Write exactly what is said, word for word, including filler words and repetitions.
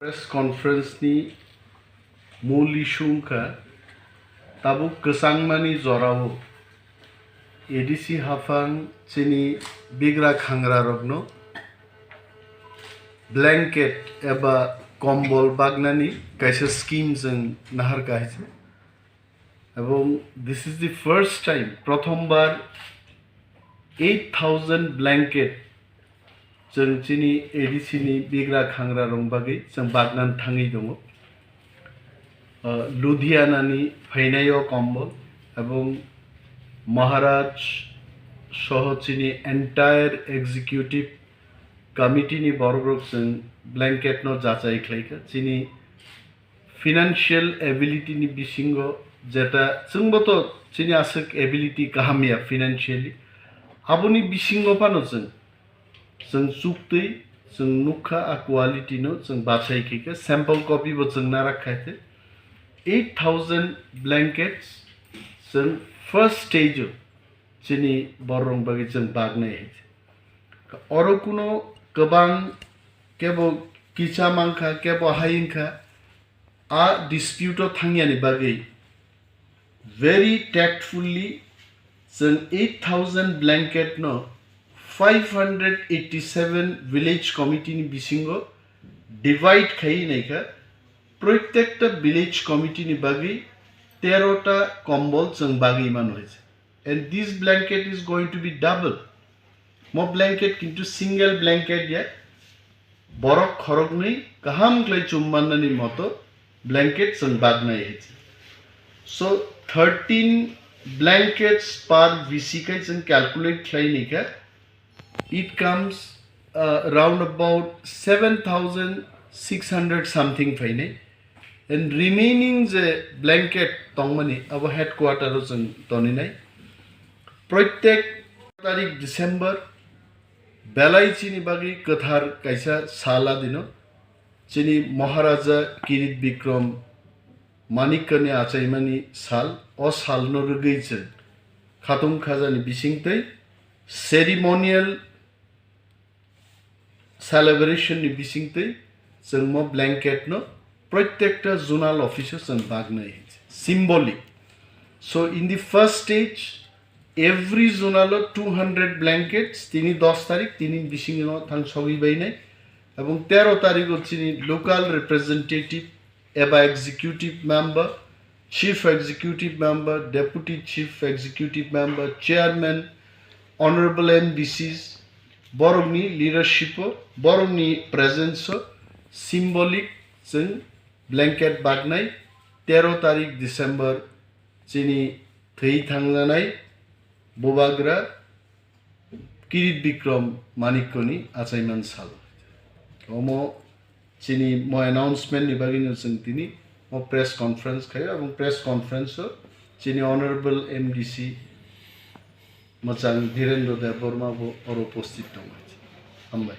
Press conference ni mul issue wngkha tabuk kwchangmani jorao A D C haphang chini bigra khangra rokno blanket eba kombol bagnani kaisa scheme chwng nahar kaisa. Ebong this is the first time, prothom bar eight thousand blanket chwng chini A D C ni bigra khangra rok bagwi chwng bagnan thangwi tongo. Uh, Ludhiana ni phainai o kombol ebong Maharaj soho chini entire executive committee ni borok rok chwng blanket no jachai khlaikha. Chini financial ability ni bisingo jeta chwngbo to chini aswk ability kaham ya financially, aboni bisingo phano chwng, chwng chuktwi chwng nukha a quality no chwng bachai khe sample copy bo chwng narak khai khe eight thousand blankets chwng first stage o chini borok bagwi chwng bagnai hai. Oro kuno kwbang kebo kicha mankha, kebo hai wngkha, a dispute o thangyani bagwi very tactfully chwng eight thousand blanket no five hundred eighty seven village committee ni bisingo divide khai naikha. Protekta village committee ni bagwi tero ta kombol chwng bagwi mano hai se. And this blanket is going to be double. Mo blanket kintu single blanket ya, borok khoroknwi kaham khlai chum mannani moto blanket chwng bagnai hai se. So thirteen blankets per V C kai chwng calculate khlai naikha. It comes uh, around about seven thousand six hundred something phainai. And remaining je blanket tongmani abo headquarter o chwng toninai. Protek tarik December belai chini bagwi kwthar kaisa sal adino. Chini Maharaja Kirit Bikram Manikkani achaimani sal, o salno rwgwi chwng khatung khajani bisingtwi ceremonial celebration ni bisingtwi chwng mo blanket no protekta zonal office o chwng bagnai, symbolic. So in the first stage, every zonal o two hundred blankets tini dos tarik tini bisingo thang sogwi bainai, ebong tero tarik o chini local representative eba executive member, chief executive member, deputy chief executive member, chairman, honorable M D Cs, borokni leadership o, borokni presence o symbolic chwng blanket bagnai tero tarik December chini thwi thangjanai bubagra Kirit Bikram Manikkoni achaiman salo. Omo chini mo announcement ni bagwi no chwng tini mo press conference khayo, abong press conference o chini honorable M D C mwchang Dhirendra Debbarma bo oro upasthit tongo. Hambai.